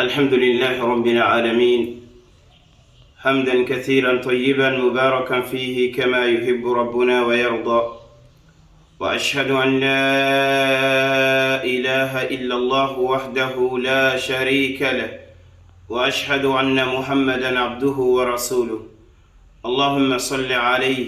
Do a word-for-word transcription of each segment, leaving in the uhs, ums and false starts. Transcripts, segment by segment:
الحمد لله رب العالمين، حمدا كثيرا طيبا مباركا فيه كما يحب ربنا ويرضى. وأشهد أن لا إله إلا الله وحده لا شريك له، وأشهد أن محمدا عبده ورسوله. اللهم صل عليه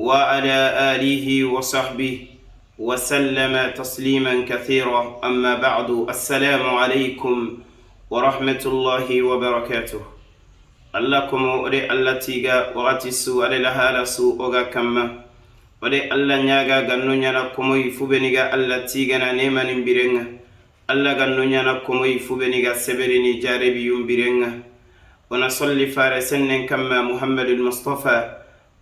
وعلى آله وصحبه وسلم تسليما كثيرا. أما بعد، السلام عليكم ورحمة الله وبركاته. Alla komo, o de Alla tiga, waxati su, a de lahala su, o ga kamma. O de Alla ɲaga, ganno ɲana komoyi fu beni ga Alla tigana nemanin birenŋa. Alla ganno ɲana komoyi fu beni ga seberini jarebiyun birenŋa. O na solli fare sennen kamma Muhammadul Mustafa,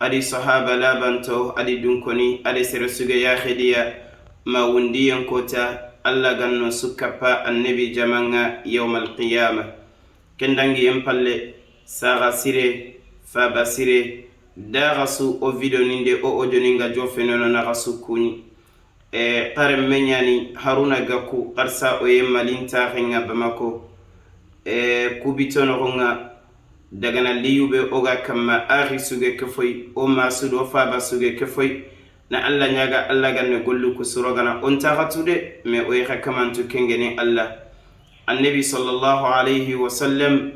a di sahaba labanto, a di dunkoni, a di sere suge ya xediya, ma wundiyen kota, Alla ganno su kappa annabi jamanŋa yawmal qiyama. Ken dangiyen palle, saxa sire, faba sire, daxa su o video ninde o o joninga jofenono naxa su kuni. E, xaren me ɲani Haruna Gaku, xarsa o ye Malin taxenŋa Bamako. E, kubito noxonŋa, dagana liyube o ga kamma, axi suge ke foy, o masu do faba suge ke foy. Na Alla ɲaga, Alla ganne gollu ku surogana, o ntaxatu de, mais o yi xa kamantu kengeni Alla. Annabi sallallahu alayhi wa sallam,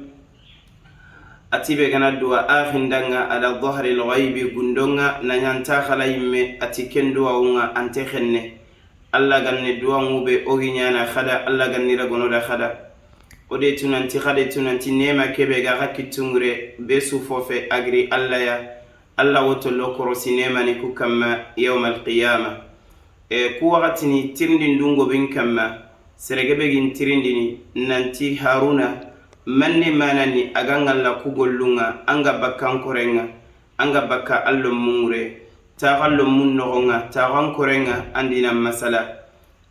a ti be gana duwa axindanŋa ala dhahri lghaybi gundonŋa, na ɲanta xala yimme, a ti ken duwawunŋa ante xenne. Alla ganne duwanŋu be o gi ɲana xada, Alla ganni ragono da xada. O de tunanti xade tunanti nema kebe ga xa kittungure be su fofe agri Alla ya. Alla wo tollo korosi nemani ku kamma yawmal qiyama. E, ku waxatini tirindindun gobin kamma, serege be gin tirindini nanti Haruna, manne manani a ga ŋalla ku gollunŋa, an ga bakka n korenŋa, an ga bakka allon mungure, taxallon mun noxonŋa, taxan korenŋa, an dina masala.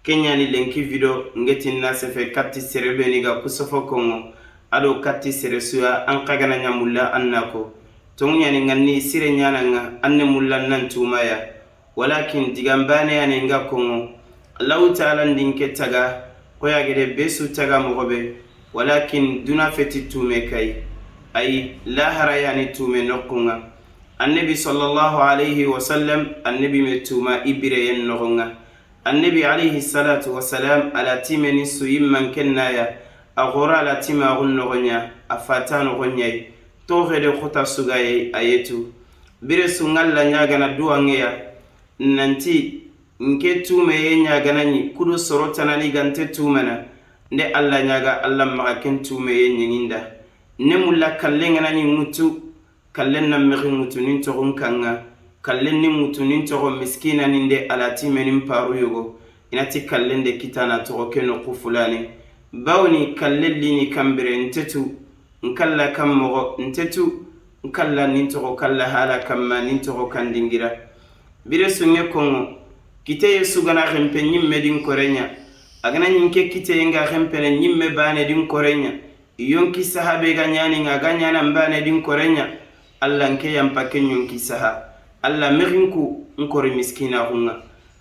Ken ɲani lenki video ngetin na sefe katti sere beni ga ku sofo konŋo, a do katti sere suya an xa gana ɲamulla an na ko. Tonŋu ɲani ŋanni sire ɲananŋa, an ne mulla nan tumaya. Walakin digan bane ya ne nga konŋo. Allahu Taala ndin ke taga, ko ya gede be su taga moxo be. Walakin duna feti tume kay. Ay, lahara ya ni tume noxunŋa. Annabi sallallahu alayhi wa sallam, annabi me tuma ibireyen noxonŋa. Annabi alayhi salatu wa salam, a la timeni su yimman kennaya, a xora a la timaxun noxoɲa, a fata noxoɲayi, toxede xota sugaye a yetu. Bire su ŋalla ɲagana duwanŋeya, nanti, nke tumeye ɲagana ɲi, kudo soro tanani gante tumana, nde Alla ɲaga, Alla maxa ken tumeye ɲeŋinda. Ne mulla kallen ŋana ɲi ŋutu, kallen na mexi ŋutu nin toxon kanŋa, kallen ni ŋutu nin toxo miskina ninde a la timenin paru yogo, i na ti kallen de kitana toxo ke noxu fulane. Bawni kallen lini kanbire ntetu, n kalla kan moxo ntetu, n kalla nin toxo kalla hala kanma nin toxo kan dingira. Bire sunŋe konŋo, kiteye su gana xenpe ɲimme din koreɲa, a gana ɲinke kiteye nga xenpene ɲimme bane din koreɲa, yonki sahabe ga ɲaninŋa, ga ɲana n bane din koreɲa, Alla nke yampa ke ɲonki saha. Alla mexinku n kori miskinaxunŋa.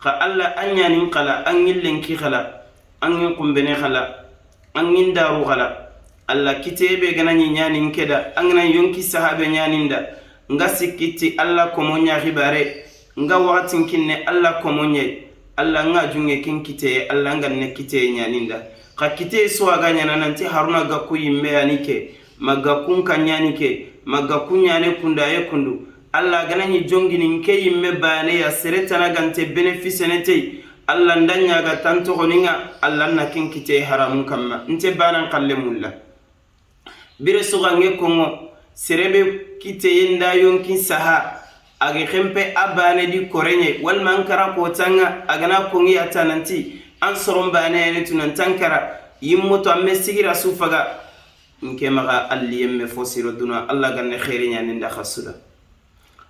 Xa Alla an ɲanin xala, an ŋillen ki xala, an ŋin xumbene xala, an ŋin daru xala. Alla kiteye be gana ɲi ɲanin keda, an gana yonki sahabe ɲaninda, nga sikki ti Alla komo ɲa xibare, nga waxatin kinne Alla komo ɲayi, Alla nga junŋe ken kiteye, Alla nga ne kiteye ɲaninda. Xa kiteye su a ga ɲana nanti Haruna Gaku yimme yani ke, ma Gaku n ka ɲani ke, ma Gaku ɲane kunda ye kundu. Alla gana ɲi jongini nke yimme bane ya sere tana gante bénéfice ne tey. Alla nda ɲaga tan toxoninŋa, Alla na ken kiteye haramun kanma. Nte banan xalle mulla. Bire suganŋe konŋo, serebe kiteye nda yonkin saha, a ge xenpe a bane di koreɲe, walma an kara kotanŋa, a gana konŋi a ta nanti, an soron bane yani tu nanti an kara, yimmoto an me sigira su faga, nke maxa alli yemme fo siro duna, Alla ganne xeeri ɲaninda xa suda.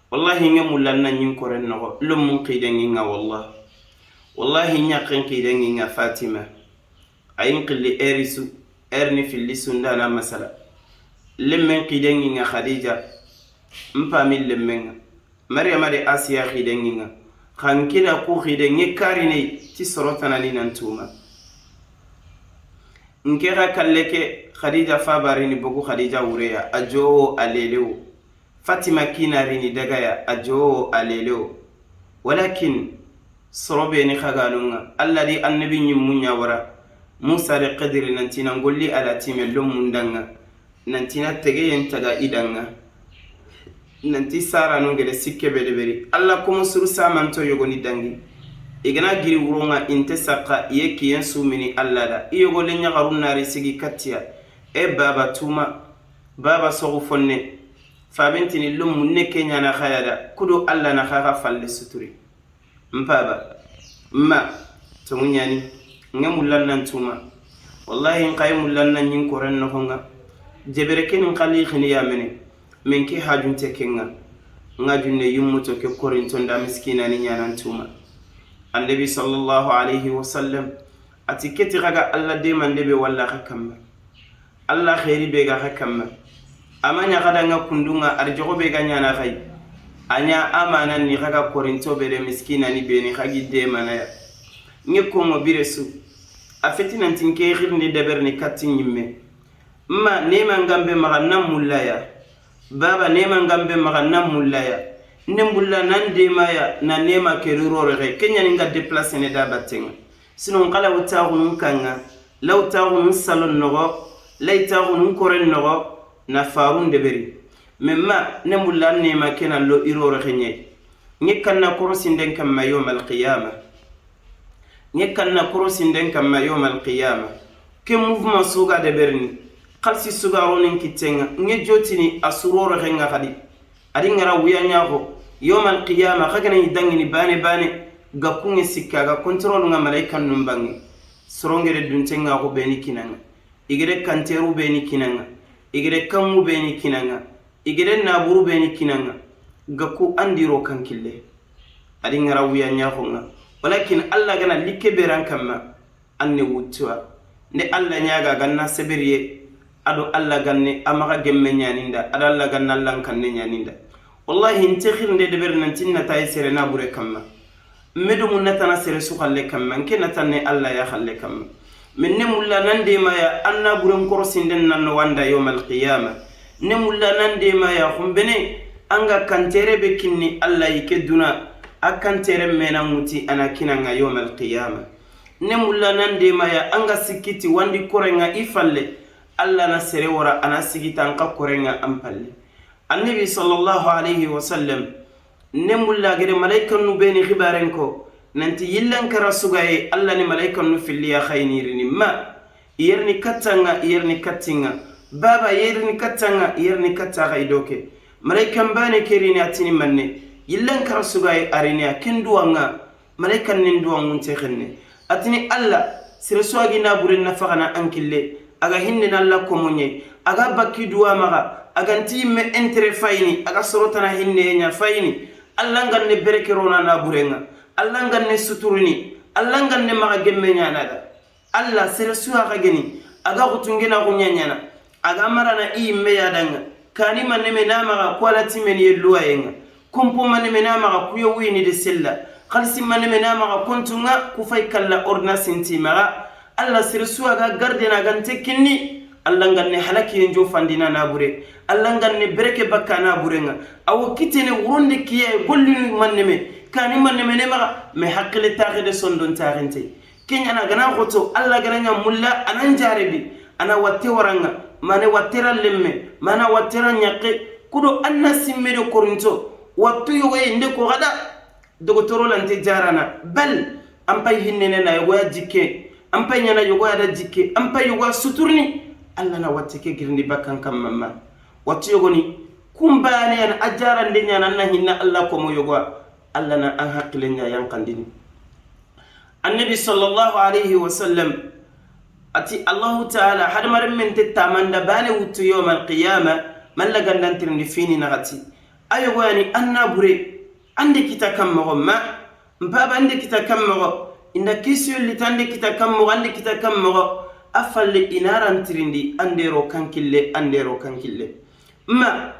Wallahi, nge mulla na ɲin koren noxo, lomun xidenŋi nga wallah. Wallahi, ɲaxen xidenŋi nga Fatima. Ayin xilli eri su, eri ni filli sundana masala. Lemmen xidenŋi nga Khadija, n pami lemmen nga. Maryama de Asiya xidenŋi nga. Xa n kida ku xidenŋe karinei, ti soro tanani nan tuma. N ke xa kalle ke, Xadija faba rini bogu Xadija wure ya, a jowo a lele wo. Fatima kina rini daga ya, a jowo a lele wo. Walakin, soro be ni xa ga no ŋa, Alla di annabi ɲimmu ɲa wara, Musa de Xidiri, nanti na n golli a la time lo mundaŋa, nanti na tegeyen taga i daŋa, nanti saranu gede sikke be deberi. Alla komo suru samanto yogoni dangi. I ga na giri wuro ŋa, i nte saxa, i ye kiyen su mini Alla da. I yogo le ɲaxaru nari sigi kattiya. E baba tuma, baba soxu fonne. Fabentini lo munne ke ɲana xaya da, kudo Alla na xa xa falle suturi. N paba, ma, tongu ɲani, n ŋe mullan nan tuma. Wallahi, n xayi mullan nan ɲin koren noxo ŋa. Jebere ke ni n xali xini ya mene, men ke hajunte ke ŋa. N ga junne yimmuto ke korinto nda miskina ni ɲanan tuma. Annabi sallallahu alayhi wa sallam, a ti ke ti xa ga Alla demande be walla xa kamma. Alla xeeri be ga xa kamma. A ma ɲa xa da ŋa kundu ŋa, ar joxo be ga ɲana xayi. A ɲa amanan ni xa ga korinto be de miskina ni be ni xa gi demana ya. N ŋe kongo bire su. A feti nanti n ke xirindi deberini katti ɲimme. Ma nema n ga n be maxa na mulla ya. Baba nema n ga n be maxa na mulla ya. N de mulla nan dema ya, na nema ke rurore xe. Ke ɲani n ga déplacer ne da batte ŋa. Sinon, n xa lawtaxunun kaŋa, lawtaxunun salon noxo, laytaxunun koren noxo, na farun deberi. Men ma, ne mulla nema kena lo iroro xeɲe. Ŋe kanna korosinden kamma yawmal qiyama. Ŋe kanna korosinden kamma yawmal qiyama. Ke mouvement suga deberini. Xalsi suga ronin kittenŋa. Ŋe jotini a suroro xenŋa xadi. A di ŋara wuya ɲaxo, yawmal qiyama, xa gana i dangini bane bane, ga kuŋe sikka, ga contrôle ŋa malaikan nun banŋe. Sorongere dunte ŋa xo be ni kinaŋa. Igere kanteru be ni kinaŋa. Igere kanmu be ni kinaŋa. Igere naburu be ni kinaŋa. Ga ku andiro kan kille. A di ŋara wuya ɲaxo ŋa. Walakin Alla gana likke beran kamma. An ne wuttuwa. Nde Alla ɲaga ganna seberiye, ado Alla ganne a maxa gemme ɲaninda, ada Alla ganna Alla kanne ɲaninda. Wallahi, n te xirinde deberi nanti n natayi sere na bure kamma. N me dumu natana sere su xalle kamma, n ke natanne Alla ya xalle kamma. Men ne mulla nan demaya, an na buren korosinden nan no wanda yawmal qiyama. Ne mulla nan demaya, xumbene, an ga kantere be kinni Alla yi ke duna, a kantere mena ŋuti ana kinanga yawmal qiyama. Ne mulla nan demaya, an ga sikkiti wandi korenŋa i falle, Alla na sere wara, a na sigita an xa korenŋa an palle. Annabi sallallahu alayhi wa sallam, ne mulla gere malaikannu be ni xibaren ko, nanti yillan kara sugaye, Alla ni malaikannu filliya xayinirini ma, i yerini kattanŋa, i yerini kattinŋa, baba i yerini kattanŋa, i yerini katta xayi doke. Malaikan bane ke rini a tini manne, yillan kara sugaye a rini a ken duwanŋa. Malaikan nin duwa ŋunte xenne. A tini Alla, sere su a gi na buren na faxana an kille, a ga hinne na Alla komoɲe, a ga bakki duwa maxa, a ga nti yimme intérêt fayini, a ga sorotana hinne ɲa fayini. Alla nganne bereke rona na burenŋa. Alla nganne suturini. Alla nganne maxa gemme ɲana da. Alla sere su a xa geni, a ga xutungena xuɲaɲana, a ga marana i yimme ya danŋa, kani maneme na maxa kuwala timeni ye luwayenŋa, kompo maneme na maxa kuye wuyini de sella, xalisi maneme na maxa kontunŋa ku fay kalla ordonnance nti maxa. Alla sere su a ga gardena a ga nte kinni, Alla nganne halakiyen jofandina na bure, Alla nganne bereke bakka na burenŋa. Awo kitene wuronde kiyaye gollinu maneme, kani maneme ne maxa, me hakkile taxe de sondon taxente. Keɲana gana xoto, Alla gana ɲa mulla, a nan jarebi, a na watte waranŋa, mane watte ra lemme, mana watte ra ɲaxe, kudo an na simme do korinto, wattu yogoye nde ko xada, dogotoro lante jarana, bal, an pay hinnene na yogoya jikke, an pay ɲana yogoya da jikke, an pay yogoya suturni, Alla na watte ke girindi bakkan kamma ma. Wattu yogoni, kumbane yana a jarande ɲana an na hinna Alla komo yogoya, Alla na an hakkile ɲa yanqandini. Annabi sallallahu alayhi wa sallam a ti, Allahu taala hadamaren men te tamanda bane wuttu yawmal qiyama, malla gandan tirindi fini naxati. A yogoyani an na bure, an de kita kan moxo ma, n paba an de kita kan moxo, inda kisiyo lita an de kita kan moxo, an de kita kan moxo, a falle i na ran tirindi, an de ro kan kille, an de ro kan kille. Ma,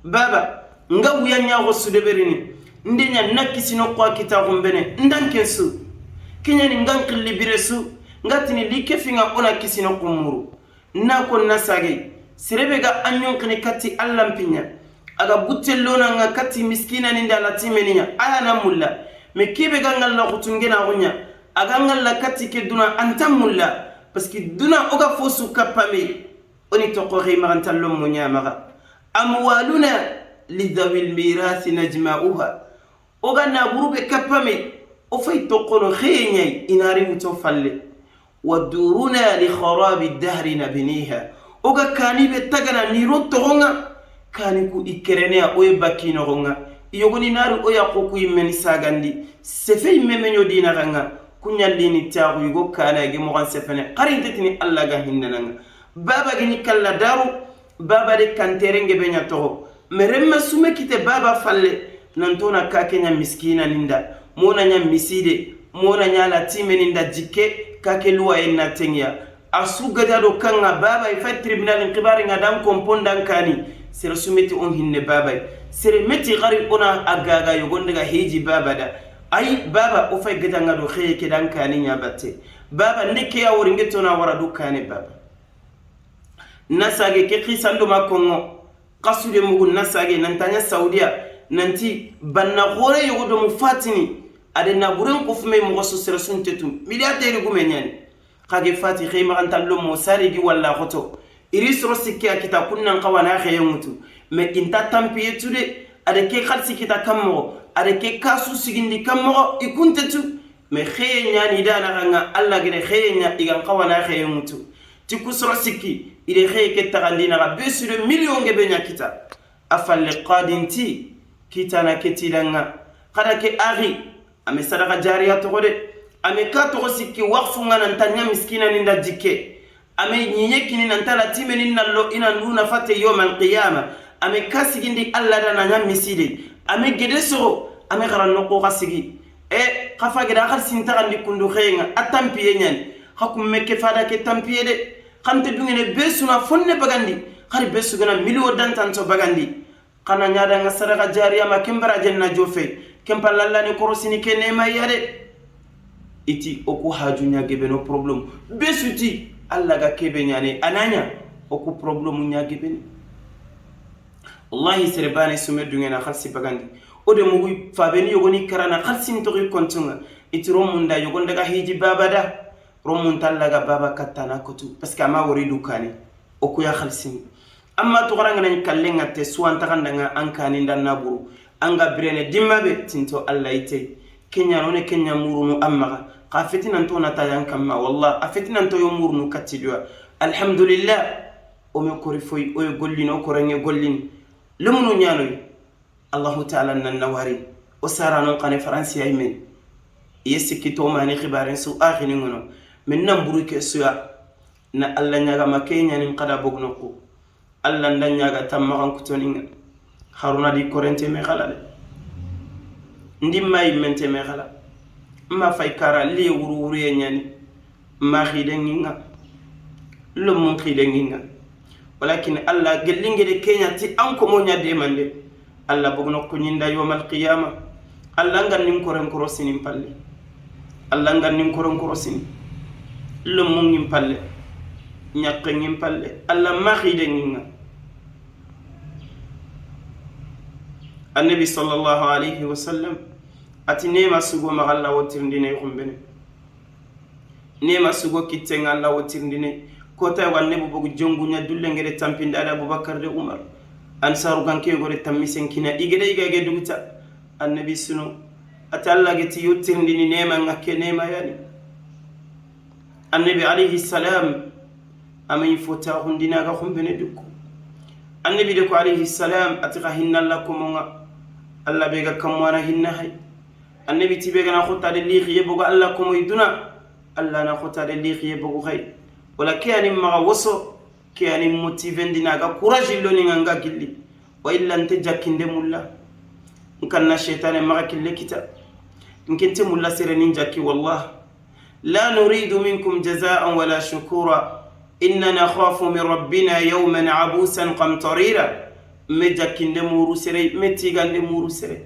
baba, n ga wuya ɲaxo su deberini, n de ɲa na kisino xo a kita xumbene, n dan ken su. Keɲani n ga n xilli bire su, n N ga tini li ke fi ŋa, o na kisino xumuru. Na ko na sage, sere be ga a ɲonxini kati Alla n piɲa, a ga butte lona ŋa kati miskina ni nda latimeni ɲa, a ya na mulla. Mais ke be ga ŋalla xutungenaxu ɲa, a ga ŋalla kati ke duna, a nta mulla. Parce que duna, o ga fo su kappa me, o ni toxo xey maxanta lomo ɲa maxa. Amwaluna li dhawil mirasi najma'uha. O ga naburu be kappa me, o fay toxono xeye ɲa yi, i na ri wuto falle. Wa duruna li kharabi dahri nabniha. O ga kani be tagana ni ro toxo ŋa, kani ku i kerene ya, o ye bakki noxo ŋa. I yogoni na ri o ya xo ku yimmeni sagandi. Sefe yimme me ɲo dina xa ŋa, ku ɲallini taxu yugo kana ge moxan sefene. Xari nte tini Alla ga hinnana ŋa. Baba gini kalla daru, baba de kantere nge be ɲa toxo. Mais renme su me kite baba falle, nanto na ka ke ɲa miskina ni nda, mo na ɲa miside, mo na ɲa latimeni nda jikke, ka ke luwaye na tengiya. A su gaja do ka ŋa baba, i fa tribunal n xibari ŋa dan kompon dan kani. Sere su me ti o n hinne baba. Sere me ti xari o na a gaga yogon daga hiji baba da. Ay baba, o fay gaja ŋa do xeye ke dan kani ɲa batte. Baba, nde ke ya wori nge to na wara do kane baba. Na sage ke xisando ma kongo, xasude mugu na sage, nan ta ɲa Saudiya, nanti banna xore yogo do mu fatini, a de na buren ko fume moxo su sere sunte tu, milliardaire gume ɲani. Xage fati xey maxanta lomo sari gi walla xoto. Iri soro sikke a kita kunnan xawana xeye ŋutu. Mais inta tampiye tu de, a de ke xalsi kita kammoxo, a de ke kasu sigindi kammoxo, i kunte tu. Mais xeye ɲani i da naxa ŋa, Alla gene xeye ɲa i gan xawana xeye ŋutu. Ti ku soro sikki, i de xeye ke taxandi naxa be su de million nge be ɲa kita. A falle xadinti, kitana ke ti da ŋa. Xada ke axi, a me sadaxa jariya toxo de. A me ka toxo sikki waxfu ŋa nan ta ɲa miskina ni nda jikke. A me ɲiɲe kini nan ta latimeni nallo i na ndu na fate yawmal qiyama. A me ka sigindi Alla da na ɲa miside. A me gede soxo, a me xara noxo xa sigi. E, xa fa geda xalsi n taxandi kundu xeye ŋa, a tampiye ɲani. Xa kumme ke fada ke tampiye de. Xante dungene be su na fonne bagandi. Xari be su gana miliyo dantanto bagandi. Xana ɲa da ŋa sadaxa jariya ma ken bara jenna jofe. Ken palla Alla ni korosini ke nema ya de. I ti o ku haju ɲa gebeno problème. Be su ti Alla ga kebe ɲane a na ɲa o ku problème ɲa gebeni. Wallahi, sere bane su me dungena xalsi bagandi. O de mugu fabeni yogoni karana xalsi n toxi kontunga. I ti romun da yogon daga hiji baba da. Romun talla ga baba kattana kotu. Parce que a ma wori du kane. O ku ya xalsini. Amma to xara ngana kallen ŋa te suwan taxanda ŋa an kani nda naburu. An ga birene dimma be tinto Alla ite. Kenya no ne kenya murunu amma xa. Xa fitina nto na ta yan kamma. Wallah, a fitina nto yo murunu katti duwa. Alhamdulillah. O me kori foy, o ye gollini, o korenge gollini. Lumunu ɲanoy. Allahu Taala nan na wari. O saranon xane Faransi ay men. Iye sikki to mani xibaren su axini ngono. Min nan buru ke suya. Na Alla ɲaga ma ke ɲanin xada bogno ko. Alla nda ɲaga tamma kan kutoninga. Haruna di korente me xala de. Ndi mayi mente me xala. Ma fay kara liye wuru wuru ye ɲani. Ma xiden ŋinga. Lomun xiden ŋinga. Walakin Alla gellingede kenya ti an komo ɲa demande. Alla bogno kuɲinda yawmal qiyama. Alla ngan nin koren korosini palle. Alla ngan nin koren korosini. Lomun ŋin palle. Ɲakken ŋin palle. Alla ma xiden ŋinga. Annabi sallallahu alayhi wa sallam ati nema sugo maxa Alla wotirindine xumbene. Nema sugo kitten ŋa Alla wotirindine. Kota wa annabi bogu jongu ɲa dulle ngede tampinda da Abubakar de Umar. Ansaru ganke gore tammisen kina igede igage duguta. Annabi suno. Ati Alla geti yotirindini nema ŋa ke nema yani. Annabi alayhi salam. Amayi fota hundina ga xumbene dukku. Annabi de ko alayhi salam ati xa hinna Alla komo ŋa. Alla be ga kamwana hinna hay. Annabi ti be gana xota de lixiye bogo Alla komo iduna. Alla na xota de lixiye bogo xay. Wala ke ani maxa woso, ke ani motivendi na ga courage loni ŋa nga gilli. Wa illa nte jakkinde mulla. Nkanna shaytane maxa kille kita. Nkente mulla sere nin jakki wallah. La nuridu minkum jazaan wala shukura. Inna nakhafu min rabbina yawman abusan qamtarira. Me jakkinde muru sere, me tigande muru sere.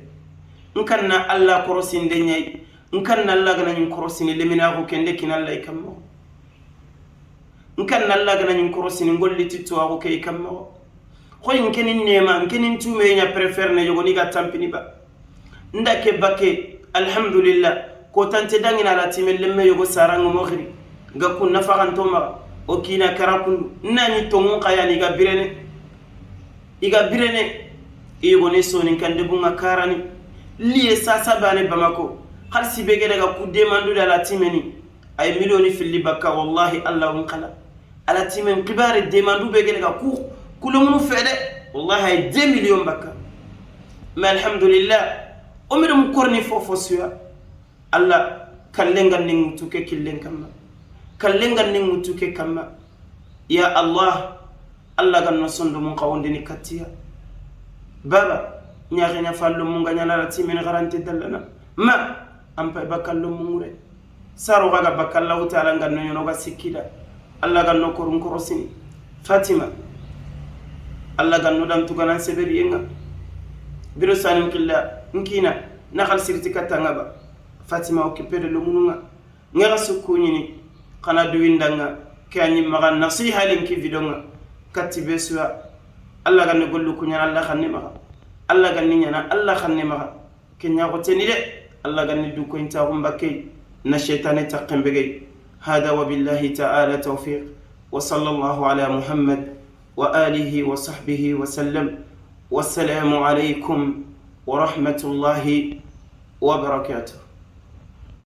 Nkanna Alla korosinde ɲayi. Nkanna Alla gana ɲin korosini leminaxu kende kina Alla i kamma. N kan na Alla gana ɲi n korosini, n golli ti tuwaaxu ke i kanma. Xoyi n ke ni neema, n ke ni n tuume ɲa préfère ne yogoni ga tanpini ba. N da ke bakke, alhamdulillah, ko tante dangina a la time lemme yogo saranŋa mo xiri. Ga kun nafaxanto maxa, o kiina kara kundu. N na ɲi tonŋun xa yani i ga birene. I ga birene, i yogone Soninkandebun ŋa karani. Liye sasa bane Bamako, xalisi be gede ga ku demandu da la timeni. Ay miliyoni filli bakka, wallahi Alla wun xala. A la timen xibare demandu be gede ga ku, kulomunu fede, wallahi ay deux millions bakka. Mais alhamdulillah, o mede mu korni fofo suya. Alla, kallen ga ni ŋutu ke killen kanma. Kallen ga ni ŋutu ke kanma. Ya Allah, Alla ga no sondomun xawondini kattiya. Baba, ɲaxe ɲa fallo mun ga ɲana la timeni garante dallana. Ma, an pay bakkallo mun ŋure. Saro ga ga bakkallahu taala ga no ɲono ga sikkida. Alla ga no korun korosini. Fatima, Alla ga no dan tuganan seberiyenŋa. Biro sanin killa, n kiina, na xal siriti kattanga ba. Fatima occupé de lomununŋa. Ŋa ga sukku ɲini, xana duwindanŋa, ke a ɲi maxa nasiha lenki vidonŋa. Katti be suya, Alla ga ni gollu kuɲana, Alla xanne maxa. Alla ga ni ɲana, Alla xanne maxa. Ke ɲaxo teni de, Alla ga ni du koyintaxun bakkey, na seytane taxen begey. Hada wa billahi taala tawfiq. Wa sallallahu ala Muhammad wa alihi wa sahbihi wa sallam. Wassalamu alaikum wa rahmatullahi wa barakatuh.